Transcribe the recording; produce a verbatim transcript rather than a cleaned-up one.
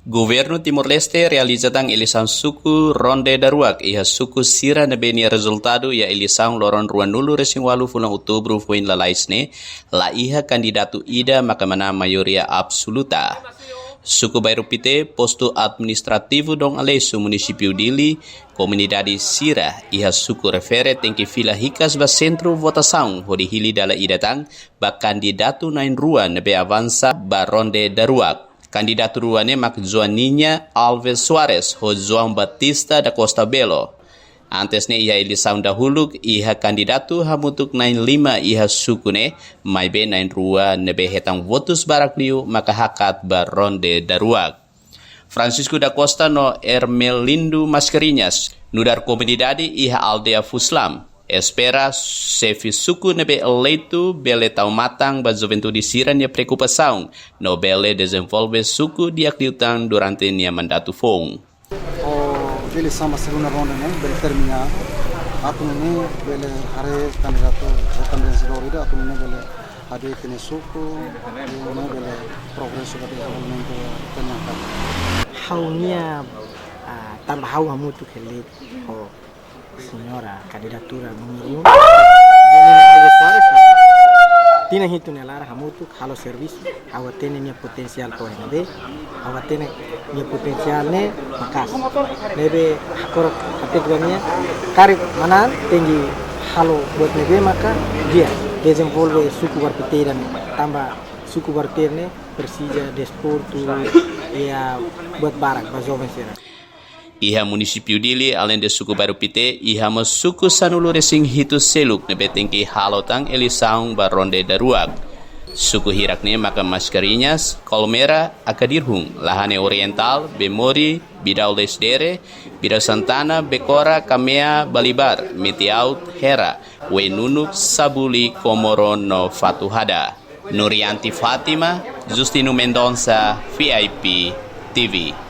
Governu Timor-Leste realiza tan eleisaun suku ronde daruak iha suku sira ne'ebé nia rezultadu iha eleisaun loron ruanulu resin walu fulan Outubru foin lalais ne'e la iha kandidatu ida maka manán maioria absoluta. Suku Bairru Pité, postu administrativu Dom Aleixo, munisípiu Dili, komunidade sira iha suku refere tenke fila hikas ba sentru votasaun hodi hili dala ida tan ba kandidatu na'in rua ne'ebé avansa ba ronde daruak. Kandidatu rua ne'e mak Joaninha Alves Soares ho João Batista da Costa Belo. Antes ne'e iha eleisaun dahuluk iha kandidatu hamutuk na'in lima iha suku ne'e, maibé na'in rua ne'ebé hetan votus barak liu maka hakat ba ronde daruak. Francisco da Costa no Ermelindu Mascarenhas, nu'udar komunidade iha aldeia Fuslam, espera xefe suku ne'ebé eleitu bele tau matan ba juventude sira-nia preokupasaun no bele dezenvolve suku di'ak liután durante nia mandatu foun. Ho eleisaun ba segunda ronda ne'e bele termina, atu nune'e bele haree kandidatu, kandidatu vencedór ida, atu nune'e bele hadi'a ita-nia suku, nune'e bele progresu ba dezenvolvimentu ita-nia kabu. Ha'u-nia, ah, tanba ha'u hamutuk eleitu ho señora kandidatura númeru um, Joaninha Alves Soares, tinan hitu nia laran hamutuk halo servisu, ha'u hatene nia potensiál to'o iha ne'ebé, ha'u hatene nia potensiál ne'e maka'as. Ne'ebé agora hateke ba nia, karik manán tenke halo buat ne'ebé maka di'ak, dezenvolve suku Bairru Pité ida-ne'e, tanba suku Bairru Pité ida-ne'e presiza desportu, iha buat barak ba joven sira. Iha munisípiu Dili, aleinde suku Bairru Pité, iha mós suku sanulu resin hitu seluk ne'ebé tenke halo tan eleisaun ba ronde daruak. Suku hirak ne'e maka Mascarenhas, Colmera, Akadirhun, Lahane Orientál, Bemori, Bidau Lecidere, Bidau Santana, Bekora, Kamea, Balibar, Metiaut, Hera, Oe-Nunuk, Sabuli, Comoro no Fatuhada. Nurianti Fátima, Justino Mendonça, V I P T V.